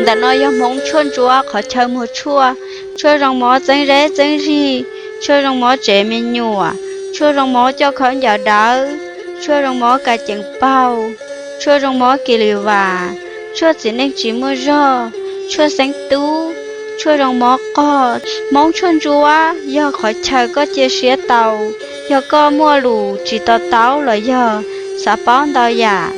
Ntawm no yog hmoov tshuaj ntsuab qhov chaw muag tshuaj, tshuaj zoo mov txeeb zeb txeeb zig, tshuaj zoo mov tsev me nyuam, tshuaj zoo mov coj khaub ncaws dawb, tshuaj zoo mov ka cees paug, tshuaj zoo mov kis lis vas, tshuaj txiv neej tsis muaj zog, tshuaj xeeb tub, tshuaj zoo mov qog. Hmoov tshuaj ntsuab yog qhov chaw koj cia siab tau. Yog koj muaj lus tsis to taub los yog xav paub ntau yam,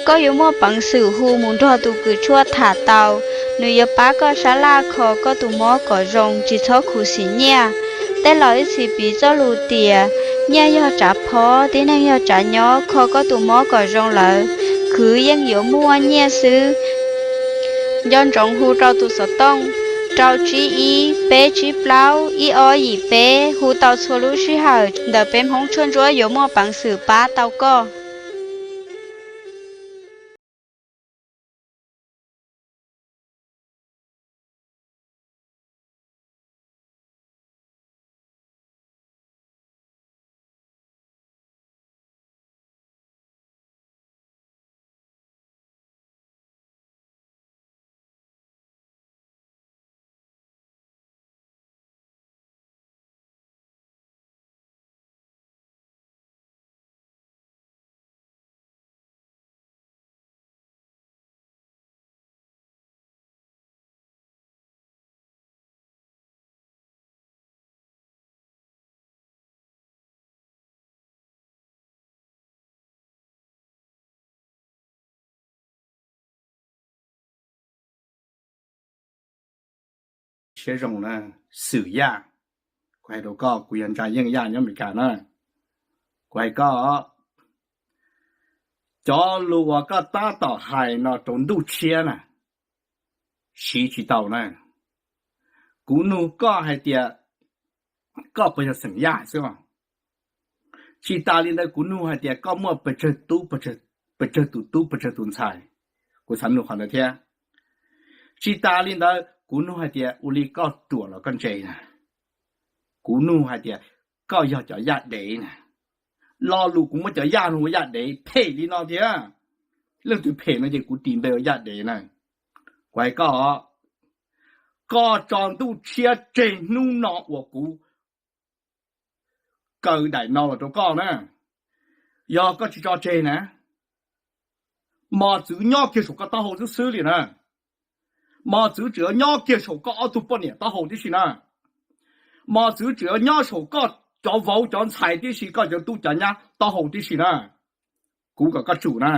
koj yuav muaj peev xwm hu mus nrog tus kws tshuaj tham tau. Nws yuav pab koj sab laj kho koj tus mob kom zoo tsis txhob khuv xim nyiaj. Tej laus ib txhis piv txoj lus tias nyiaj yog tsav phob, tib neeg yog tsav nyob. Kho koj tus mob kom zoo lawm, khwv yeej yuav muaj nyiaj xwb. Nco ntsoov hu rau tus xov tooj rau tsib ib peb tsib plaub ib ob yim peb, hu tau txhua lub sij hawm ntawm peb hmoov tshuaj ntsuab yuav muaj peev xwm pab tau koj. Siab zoo na, Xwm Yaj, kuv hais rau koj, kuv yog Ntsa Yeej Yaj nyob Amelikas na. Kuv hais koj, cov lus uas koj tab tom hais no rau Ntuj Tshiab na, siv tsis tau na. Kuv nug koj hais tias koj puas yog Xeem Yaj xwb. Tsis tas li ntawd kuv nug hais tias koj muaj pes tsawg tub, pes tsawg tus tub, pes tsawg tus ntxhais. Kuv xav nug qhov ntawd thiab. Tsis tas li ntawd kuv nug hais tias ua li koj ruam los koj ntse na. Kuv nug hais tias koj yog cov Yaj dev na. Lo lus kuv muab cov Yaj no ua Yaj dev phem li no thiab. Leej twg phem no ces kuv tis npe ua Yaj dev na. Kuv hais koj, koj tso Ntuj Tshiab tseg hnub no uas kuv kaw daim no los rau koj na. Yog koj tsis tso tseg na, mos txwv nyob kiag saum koj taub hau xwb xwb li na. Mos txwv tseem yuav nyob kiag saum koj ob tug poj niam taub hau tib si na. Mos txwv tseem yuav nyob saum koj cov vauv cov ntxhais tib si, koj cov tub cov nyab taub hau tib si na. Kuv kom koj tsum na.